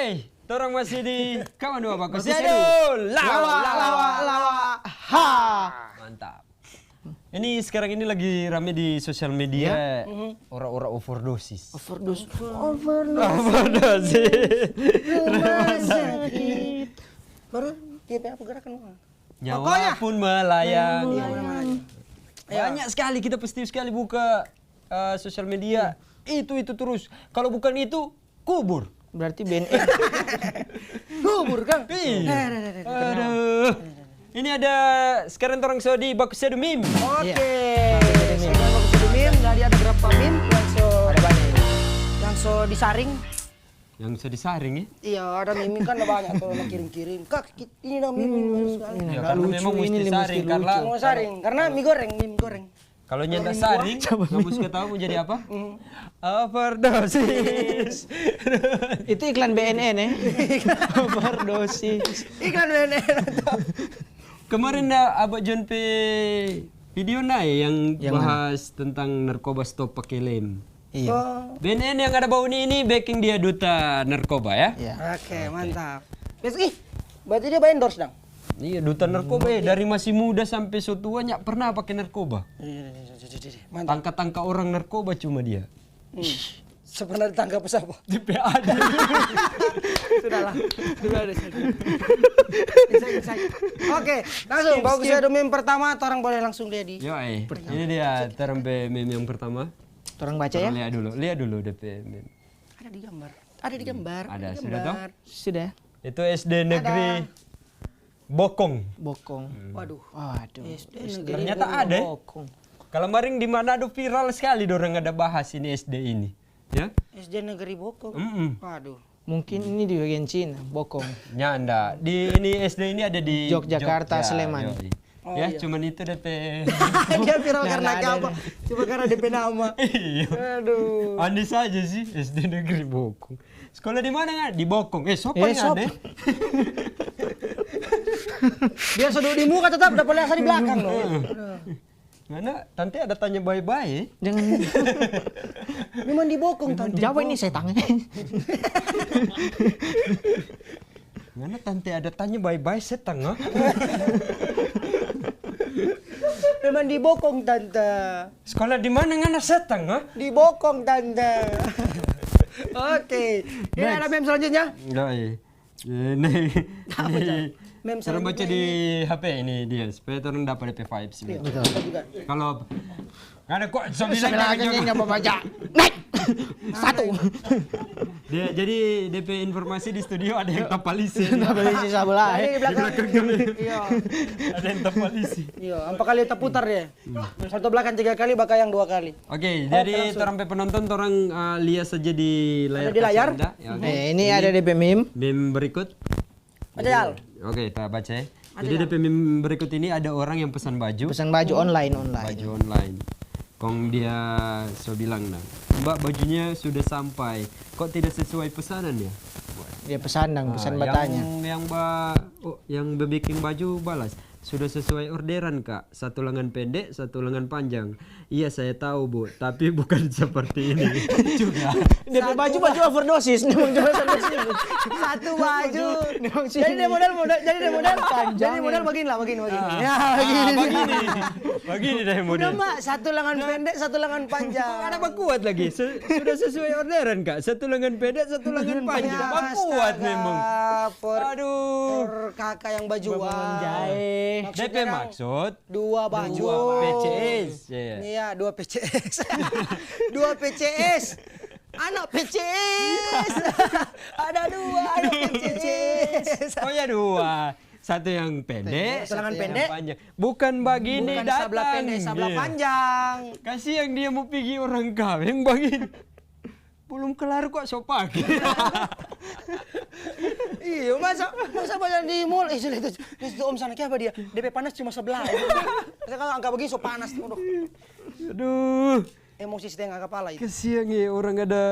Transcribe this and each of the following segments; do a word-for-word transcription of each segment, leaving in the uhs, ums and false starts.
Hey, torang masih di kawan dua baku sedu. Lawa, lawa, lawa. Ha. Mantap. Ini sekarang ini lagi rame di sosial media, ora-ora overdosis. Overdosis. Overdosis. Rumah sakit. Baru dia apa gerakan? Nyawa pun melayang. Iya, benar. Banyak sekali, kita pasti sekali buka eh, sosial media. Itu, itu terus. Kalau bukan itu, kubur. Berarti B N N. Kubur, Kang. Iya. Aduh. Ini ada sekarang torang so di baku sedu meme. Oke. Iya. Sekarang baku sedu meme, jadi ada berapa meme yang so, ada banyak ini, yang so disaring. Yang so disaring, ya? Iya, ada meme kan ada banyak tuh orang kirim-kirim. Kak, ini dong meme, meme sekali. Ini, ya, karena memang lucu, mesti ini mesti saring, lucu. Karena mau saring, karena mie goreng, mie goreng. Kalau nyanda saring, kamu suka tahu mau jadi apa? Overdosis. Itu iklan B N N, eh? Overdosis. Iklan B N N atau? Kemarin da Abah John pe video nae yang bahas tentang narkoba stop pake lem. Iya. B N N yang ada bau ini, ini beking dia duta narkoba, ya? Iya. Oke, mantap. Terus, ih, berarti dia ba-endorse dong? Iya, duta narkoba, eh, dari masih muda sampe so tua, nya pernah pake narkoba. Iya, iya, iya, iya, iya, iya. Mantap. Tangka-tangka orang narkoba cuma dia. Hmm. So pernah ditangkap siapa? Di P A D. Sudahlah, sudahlah, sudahlah. Insight, insight. Oke, langsung bawa ke meme pertama, torang boleh langsung lia di. Yo, eh. Ini dia torang pe meme yang pertama. Torang baca, ya? Torang lia dulu, lia dulu depe meme. Ada di gambar. Ada di gambar. Ada, sudah toh? Sudah. Itu S D negeri Bokong. Bokong. Waduh. Waduh. S D negeri Bokong. Ternyata ada, eh. Kemarin di Manado viral sekali dorang ada bahas ini S D ini. Ya? S D negeri Bokong. Mm-mm. Waduh. Mungkin ini di bagian Cina, Bokong. Nyanda. Di ini S D ini ada di Jogjakarta, Jogja, Sleman. Yoi. Oh, iya. Cuman itu depe. Dia viral karena apa? Cuma karena depe nama. Iya. Aduh. Aneh saja sih, S D negeri Bokong. Sekolah di mana, nggak? Di Bokong. Eh, sopan ya, sop. Biar so duduk di muka tetap dapat lihat di belakang, loh. Mana tante ada tanya bae-bae? Jangan. Memang di Bokong, tante. Jawab ini setang. Ngana tante ada tanya bae-bae setang, ah? Memang di Bokong, tante. Sekolah di mana ngana setang, ah? Di Bokong, tante. Oke. Ini ada meme selanjutnya? Enggak, eh. Eh, nih. Apa, Cak? Meme selanjutnya ini. Baca di H P ini dia, supaya torang dapat depe vibes. Iya, betul. Kalau Ngana kok so bilang lagi nggak mau baca. Naik. Satu. Dia, jadi depe informasi di studio ada yang tapalisi. Tapalisi sabelah, eh. Di belakang kami. Iya. Ada yang tapalisi. Iya, empat kali taputar dia. Salto belakang tiga kali, bakayang dua kali. Oke, jadi torang pe penonton, torang, eh, lia saja di layar. Ada di layar? Ya, oke. Eh, ini ada depe meme. Meme berikut. Baca, Jal. Oke, kita baca, ya. Baca, Jal. Jadi, depe meme berikut ini ada orang yang pesan baju. Pesan baju online, online. Baju online. Kong dia so bilang, nah, "Mbak, bajunya sudah sampai. Kok tidak sesuai pesanan, ya?" Dia pesan dang, pesan batanya. Yang, yang ba-, oh, yang bebiking baju balas, "Sudah sesuai orderan, Kak. Satu lengan pendek, satu lengan panjang." "Iya, saya tahu, Bu, tapi bukan seperti ini." Juga. Dia pe baju, baju overdosis, dia mau jual overdosis. Satu baju. Jadi dia model, model, jadi dia model. Panjang. Jadi model begini lah, begini, begini. Ah. Ya, begini. Ah, begini. Begini deh model. Udah, Mbak, satu lengan pendek, satu lengan panjang. Ada bakuat lagi. Se-, sudah sesuai orderan, Kak. Satu lengan pendek, satu lengan panjang. Bakuat memang. Astaga, per-, aduh, per kakak yang baju. Bapak menjahit. Maksudnya depe kan maksud. Dua baju. Dua P C S, ya. Iya, dua P C S. Dua P C S. Anak P C S. Ada dua anak P C S. Oh ya, dua. Satu yang pendek, satu yang panjang. Satu lengan pendek. Bukan bagini datang. Bukan sabelah pendek, sabelah panjang. Iya. Kasiang dia mau pigi orang kaweng bagini. Belum kelar kok so pake. Iyo, masa, masa banyak di mall, eh, sudah itu, itu om sana, kiapa dia? Depe panas cuma sebelah. Masa kalau angka begini so panas, aduh. Aduh. Emosi setengah kepala itu. Kasiang ya, orang ada,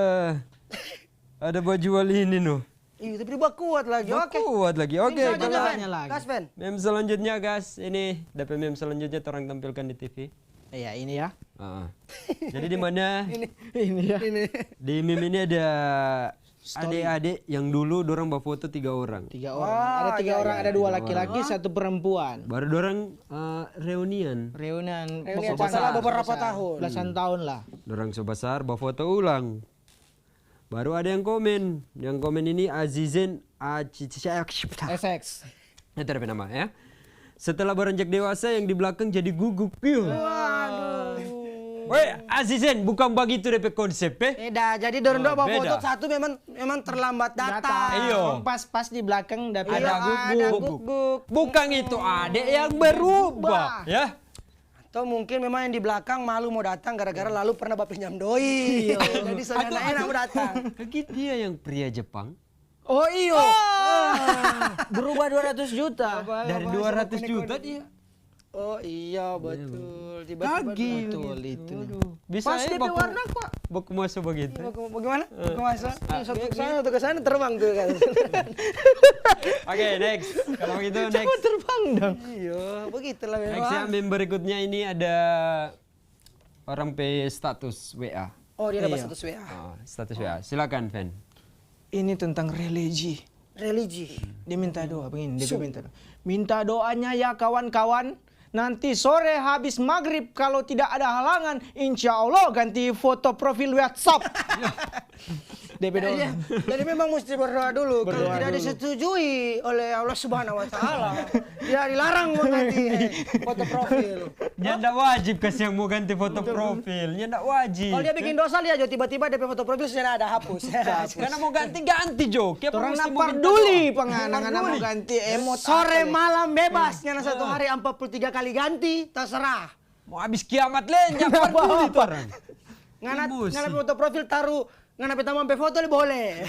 ada bajual ini, no. Iyo, tapi dia bakuat lagi. Oke. Bakuat lagi. Oke, meme selanjutnya, Fen. Gas, Fen. Meme selanjutnya, gas. Ini depe meme selanjutnya torang tampilkan di T V. Iya, ini ya. Heeh. Jadi di mana ini ya. Ini. Di meme ini ada Ade-ade yang dulu dorang bafoto tiga orang. Tiga orang. Ada tiga orang, ada dua laki-laki, satu perempuan. Baru dorang eh, reunian. Reunian. Reunian Bapak setelah besar, beberapa besar. Tahun. Belasan tahun lah. Dorang so basar, bafoto ulang. Baru ada yang komen. Yang komen ini Azizen Acicia. S X. Itu ada nama ya. Setelah beranjak dewasa, yang di belakang jadi guguk. Iya. Weh, Azizen, bukan bagitu depe konsep, eh. Beda. Jadi dorang Oh, dua bawa foto beda. Satu memang memang terlambat datang. Iyo. Pas pas di belakang dapet Ada Iya, guguk. ada guguk. Bukan itu adek yang berubah, ya. Atau mungkin memang yang di belakang malu mau datang gara-gara lalu pernah bapinjam doi. Jadi soalnya enak mau datang. Lagi dia yang pria Jepang. Oh iyo. Berubah dua ratus juta. Dari dua ratus juta dia. Oh iya betul. Tiba-tiba Kagil. Betul itu. Bisa Pas aja depe baku, warna kok. baku masuk begitu. Baku- Bagaimana? Baku masuk. Satu ke sana, satu ke sana terbang tuh kan. Oke, next. Kalau begitu next. Terbang dong. Iya, begitulah Next ya, memang. meme berikutnya ini ada orang pe status W A. Oh dia dapat Iya. Status W A. Ah, status W A. Silakan, Fen. Ini tentang religi. Religi. Dia minta doa begini, dia minta doa. Minta doanya ya kawan-kawan. Nanti sore habis maghrib kalau tidak ada halangan, insya Allah ganti foto profil WhatsApp. Depe doa. Jadi, jadi memang mesti berdoa dulu. Kalau tidak disetujui oleh Allah Subhanahu Wa Taala, tidak dilarang mengganti foto profil. Nyanda wajib kasi yang mau ganti foto profil. Nyanda wajib. Kalau dia bikin dosa lihat jo tiba-tiba depe foto profil sudah ada hapus. Karena mau ganti-ganti jo. Kiapa Orang mesti nak mau minta peduli doa? pangana, ngana mau ganti emot. Sore malam bebas, ngana satu hari empat puluh tiga kali ganti, terserah. Mau habis kiamat le, nyanda peduli tu orang. Ngana Emosi. ngana foto profil taruh ngana pe tamang pe foto le boleh.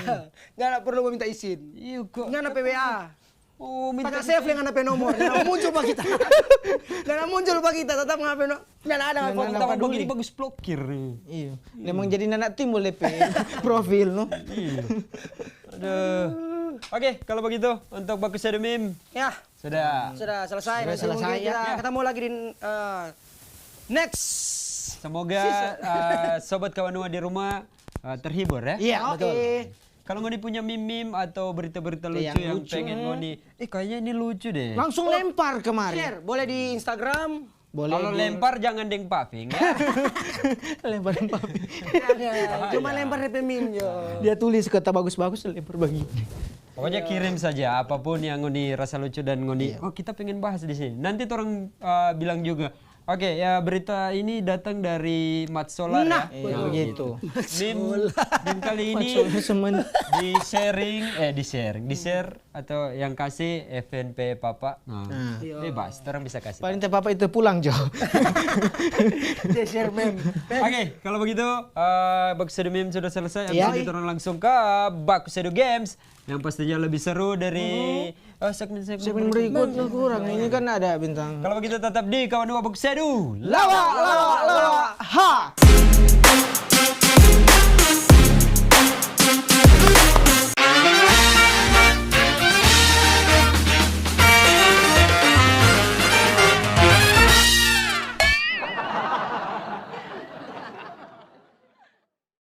Ngana perlu minta izin. Iyo kok. Ngana pe W A. Oh, minta Pakai save le ngana pe nomor. Ngana muncul pa kita. Ngana muncul pa kita, tetap ngana pe nomor. Ngana ada ngana foto. Kita mau begini bagus blokir. Iya. Memang jadi nana timbul depe profil no. Aduh. Oke, kalau begitu untuk Baku Sedu Meme Ya, sudah. Sudah selesai. Sudah Nanti selesai, mungkin kita ya. ketemu lagi di eh, next. Semoga eh, sobat Kawan Dua di rumah eh, terhibur ya. Iya, Oke. betul. Kalau ngoni punya meme-meme atau berita-berita lucu Yang yang lucu. Pengen ngoni, eh kayaknya ini lucu deh. Langsung lempar kemari. Share boleh di Instagram. Boleh Kalau di- lempar jangan deng paving. Lempar papi. Ya, cuma lempar depe meme jo. Dia tulis kata bagus-bagus, lempar bagi. Pokoknya kirim saja apapun yang ngoni rasa lucu dan ngoni, Iya. Oh, kita pengen bahas di sini. Nanti orang eh, bilang juga. Oke, ya berita ini datang dari Mat Solar Nah, ya. Iya, begitu. Meme, meme kali ini Maksudnya semen. di-sharing, eh di-sharing, di-share atau yang kasih F N P Papa. Nah, Nah. bebas, orang bisa kasih. Paling tak apa itu pulang jo. Dia share meme. Oke, kalau begitu eh, Baku Sedu Meme sudah selesai. Habis Ya. ini orang langsung ke Baku Sedu Games yang pastinya lebih seru dari eh, segmen-segmen Segmen berikutnya kurang. Ini kan ada bintang. Kalau begitu tetap di Kawan Dua Baku Sedu. Lawa, lawa, lawa. Ha.